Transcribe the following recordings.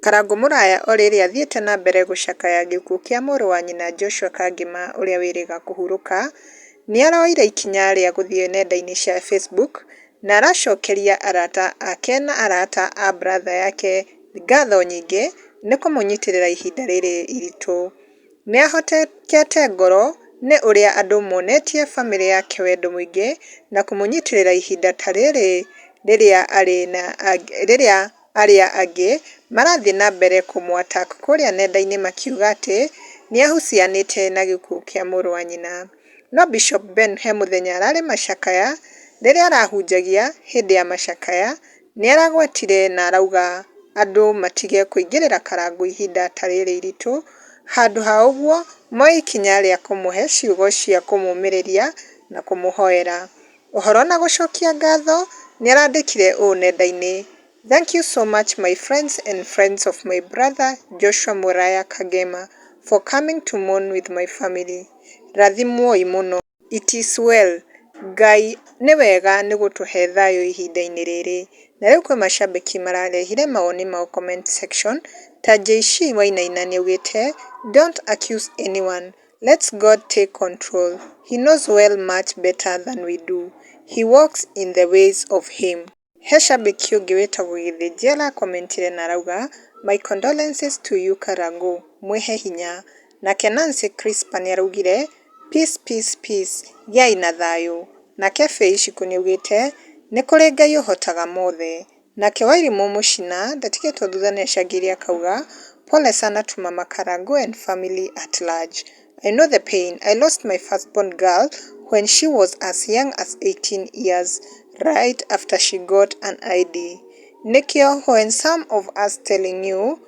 Karangũ Mũraya orĩrĩ athiĩte na mbere gũcakaya gĩkuũ kĩa mũrũ wa nyina Joshua Kangema ũrĩa wĩrĩga kũhurũka, nĩaroire ikinya rĩa gũthiĩ nenda-inĩ cia Facebook na aracokeria arata ake na arata a brother yake ngatho nyingĩ nĩ kũmũnyitĩrĩra ihinda rĩrĩ iritũ. Nĩahotekete ngoro nĩ ũrĩa andũ monetie bamĩrĩ yake wendo mũingĩ na kũmũnyitĩrĩra ihinda ta rĩrĩ rĩrĩa arĩ na rĩrĩa arĩa angĩ marathiĩ na mbere kũmũ attack kũrĩa nenda-inĩ makiuga atĩ nĩahucianĩte na gĩkuũ kĩa mũrũ wa nyina. No Bishop Ben he mũthenya ararĩ macakaya rĩrĩa arahunjagia hĩndĩ ya macakaya nĩaragwetire na arauga andũ matige kũingĩrĩra Karangũ ihinda ta rĩrĩ iritũ, handũ ha ũguo moe ikinya rĩa kũmũhe ciugo cia kũmũmĩrĩria na kũmũhoera. Ũhoro na gũcokia ngatho nĩarandĩkire ũũ nenda-inĩ "Thank you so much my friends and friends of my brother Joshua Muraya Kagema for coming to mourn with my family. Rathimwoi mũno. It is well. Ngai nĩ wega nĩ gũtũhe thayũ ihinda-inĩ rĩrĩ." Na rĩu kwĩ macambĩki mararehire mawoni mao comment section ta Jayc Wainaina nĩaugĩte "Don't accuse anyone, let's God take control, he knows well much better than we do, he walks in the ways of him." He cambĩki ũngĩ wĩtagwo Gĩthĩnji arakomentire na arauga "My condolences to you Karangũ, mwĩhe hinya." Nake Nancy Crisper nĩaraugire "Peace peace peace, gĩai na thayũ." Nake Faith Shiko nĩaugĩte "Nĩ kũrĩ Ngai ũhotaga mothe." Nake Wairimũ Mũchina ndatigĩtwo thutha nĩacangĩire akauga "Pole sana to Mama Karangũ and family at large. I know the pain. I lost my firstborn girl when she was as young as 18 years right after she got an ID. Nĩkĩo when some of us telling you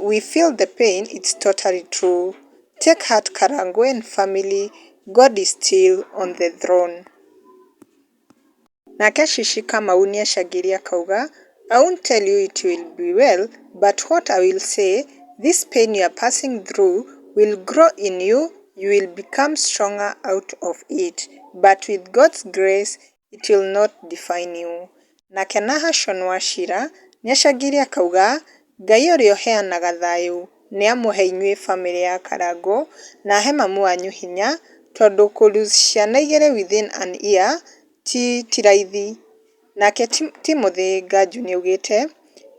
we feel the pain, it's totally true. Take heart Karangũ and family, God is still on the throne." Nake Shishi Kamau nĩacangĩire akauga "I won't tell you it will be well, but what I will say, this pain you are passing through will grow in you, you will become stronger out of it, but with God's grace it will not define you." Nake Nahashon Wachira nĩacangĩire akauga "Ngai ũrĩa ũheanaga thayũ nĩamũhe inyuĩ bamĩrĩ ya Karangũ na ahe mamu wanyu hinya tondũ kũ lose ciana igĩrĩ within an year ti raithi." Nake Timothy Nganju nĩaugĩte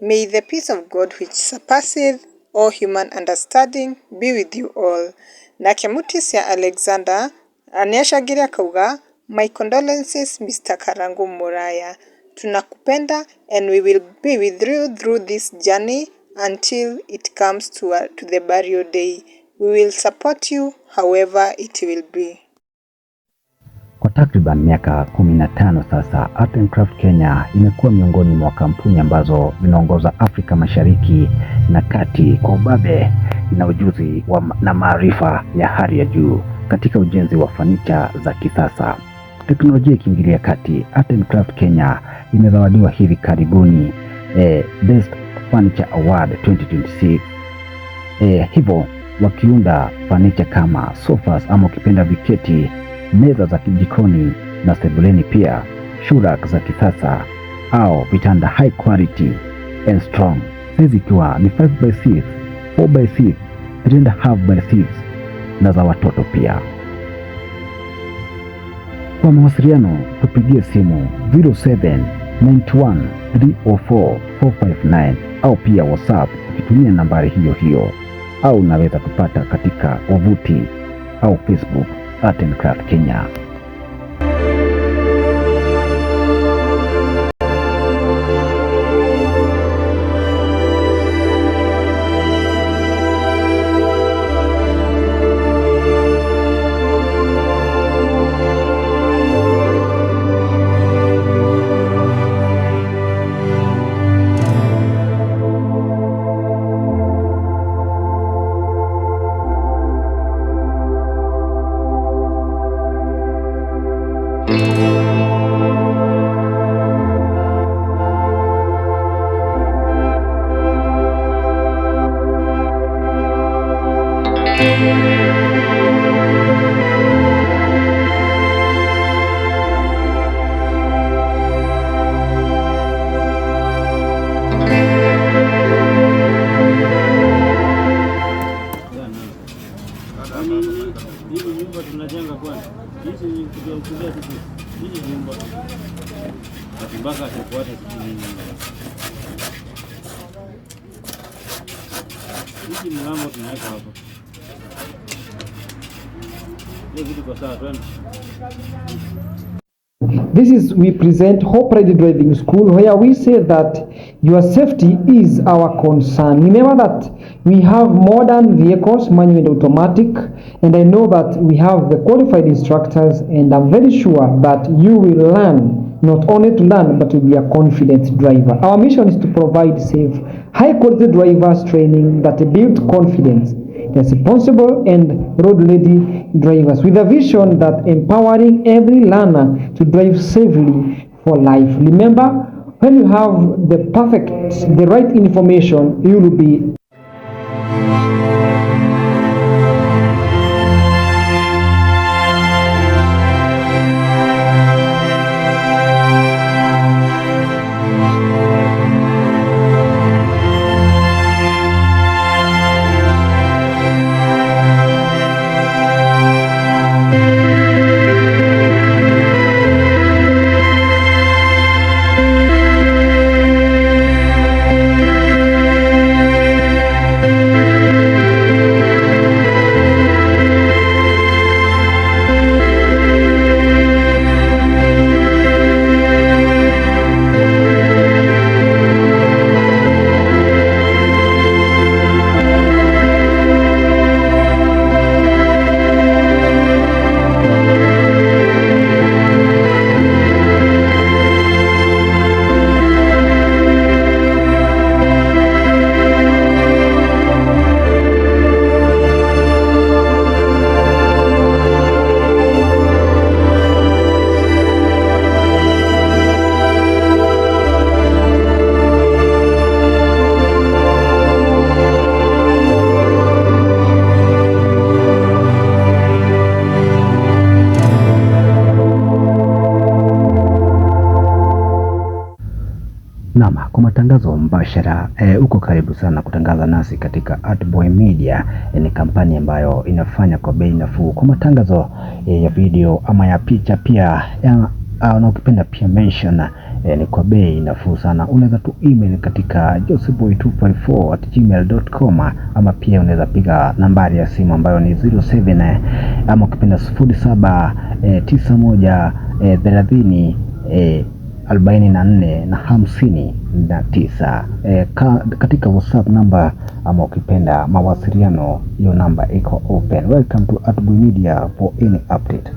"May the peace of God which surpasseth all human understanding be with you all." Nake Mutisia Alexander nĩacangĩire akauga "My condolences Mr. Karangũ Muraya, tunakupenda and we will be with you through this journey until it comes to the burial day. We will support you however it will be." Kwa takriban miaka 15 sasa, Art and Craft Kenya imekuwa miongoni mwa kampuni ambazo zinaongoza Afrika Mashariki na Kati kwa ubabe na ujuzi na maarifa ya hali ya juu katika ujenzi wa fanicha za kisasa. Teknolojia ikiingilia kati, Art and Craft Kenya imezawadiwa hivi karibuni Best Furniture Award 2026. Hivyo wakiunda fanicha kama sofas ama ukipenda viketi, meza za kijikoni na sebuleni, pia shoe rack za kisasa au vitanda high quality and strong, size ikiwa ni 5x6, 4x6, 3.5x6 na za watoto pia. Kwa mawasiliano tupigie simu 0791 304 459 au pia WhatsApp ukitumia nambari hiyo hiyo, au unaweza tupata katika wavuti au Facebook Art and Craft Kenya. Mpaka tufuate sijui nini. Hiki mlango tunaweka hapo. Hiyo vitu kwa sawa, twende. This is we present Hope Ready Driving School, where we say that your safety is our concern. Remember that we have modern vehicles, manual and automatic, and I know that we have the qualified instructors, and I'm very sure that you will learn, not only to learn, but to be a confident driver. Our mission is to provide safe, high quality drivers training that build confidence, responsible and road-ready drivers, with a vision that empowering every learner to drive safely for life. Remember, when you have the right information, you will be Naam, kwa matangazo mbashara uko karibu sana kutangaza nasi katika Artboy Media. Ni kampani ambayo inafanya kwa bei nafuu kwa matangazo ya video ama ya picha pia ya, na ukipenda pia mention ni kwa bei nafuu sana. Unaweza tu email katika joseboy254@gmail.com ama pia unaweza piga nambari ya simu ambayo ni 07 ama ukipenda 07 91 30 44 na 59. Katika WhatsApp namba ama ukipenda mawasiliano, hiyo namba iko open. Welcome to Artboy Media for any update.